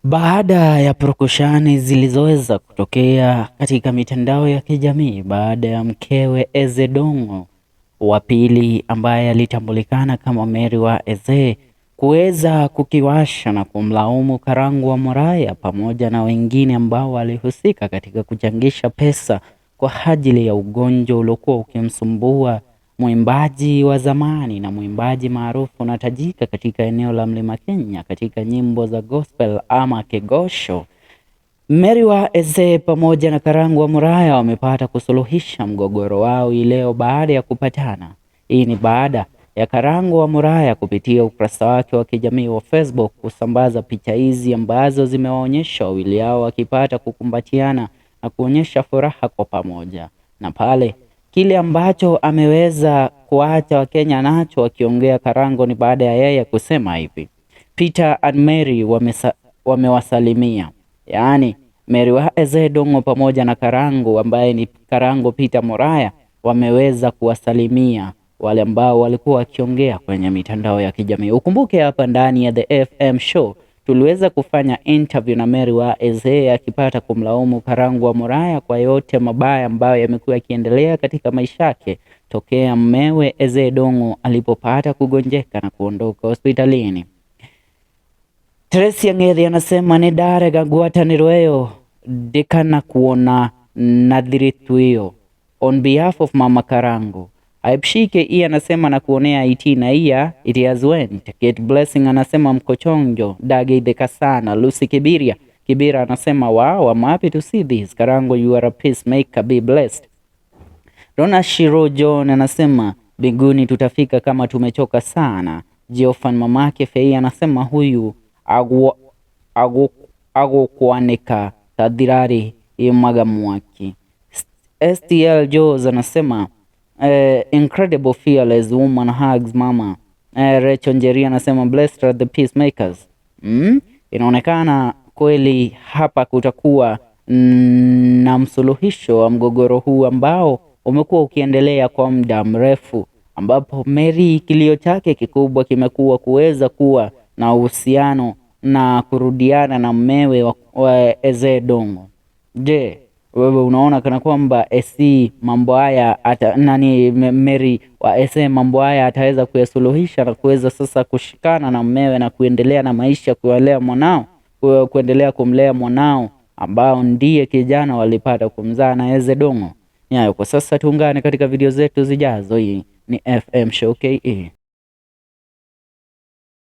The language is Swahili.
Baada ya purukushani zilizoweza kutokea katika mitandao ya kijamii baada ya mkewe Eze Dongo wa pili ambaye alitambulikana kama Mary wa Eze kuweza kukiwasha na kumlaumu Karangu wa Muraya pamoja na wengine ambao walihusika katika kuchangisha pesa kwa ajili ya ugonjwa uliokuwa ukimsumbua mwimbaji wa zamani na mwimbaji maarufu na tajika katika eneo la Mlima Kenya katika nyimbo za gospel ama kegosho. Mary wa Eze pamoja na Karangu wa Muraya wamepata kusuluhisha mgogoro wao hii leo baada ya kupatana. Hii ni baada ya Karangu wa Muraya kupitia ukurasa wake wa kijamii wa Facebook kusambaza picha hizi ambazo zimewaonyesha wawili hao wakipata kukumbatiana na kuonyesha furaha kwa pamoja, na pale kile ambacho ameweza kuacha Wakenya nacho wakiongea Karango ni baada ya yeye kusema hivi: Peter and Mary wamewasalimia, yaani Mary wa Eze Dongo pamoja na Karango ambaye ni Karango Peter Muraya wameweza kuwasalimia wale ambao walikuwa wakiongea kwenye mitandao ya kijamii. Ukumbuke hapa ndani ya The FM Show tuliweza kufanya interview na Mary wa Eze akipata kumlaumu Karangu wa Muraya kwa yote mabaya ambayo yamekuwa yakiendelea katika maisha yake tokea mmewe Eze Dongo alipopata kugonjeka na kuondoka hospitalini. Tracy Ang'ethi anasema nĩ ndarega ngwatanĩro ĩyo ndĩkana kuona na thiritũ ĩyo on behalf of Mama Karangu. Aipshike hii anasema na kuonea it na iya it has went. Kate Blessing anasema mkochonjo dageitheka sana. Lucy Kibiria Kibira anasema wow, I'm happy to see this. Karango, you are a peacemaker, be blessed. Rona Shiro John anasema mbinguni tutafika kama tumechoka sana. Geofan mamake Fei anasema huyu agukwanika tathirari imaga mwaki. STL Joes anasema incredible fearless woman hugs mama. Rachel Njeri anasema blessed are the peacemakers. Inaonekana kweli hapa kutakuwa na msuluhisho wa mgogoro huu ambao umekuwa ukiendelea kwa muda mrefu, ambapo Mary kilio chake kikubwa kimekuwa kuweza kuwa na uhusiano na kurudiana na mmewe wa Eze Dongo. Je, wewe unaona kana kwamba SC mambo haya ata, nani Mary wa Eze mambo haya ataweza kuyasuluhisha na kuweza sasa kushikana na mmewe na kuendelea na maisha, kuwalea mwanao, kuendelea kumlea mwanao ambao ndiye kijana walipata kumzaa na Eze Dongo? Ni hayo kwa sasa, tuungane katika video zetu zijazo. Hii ni FM Show KE.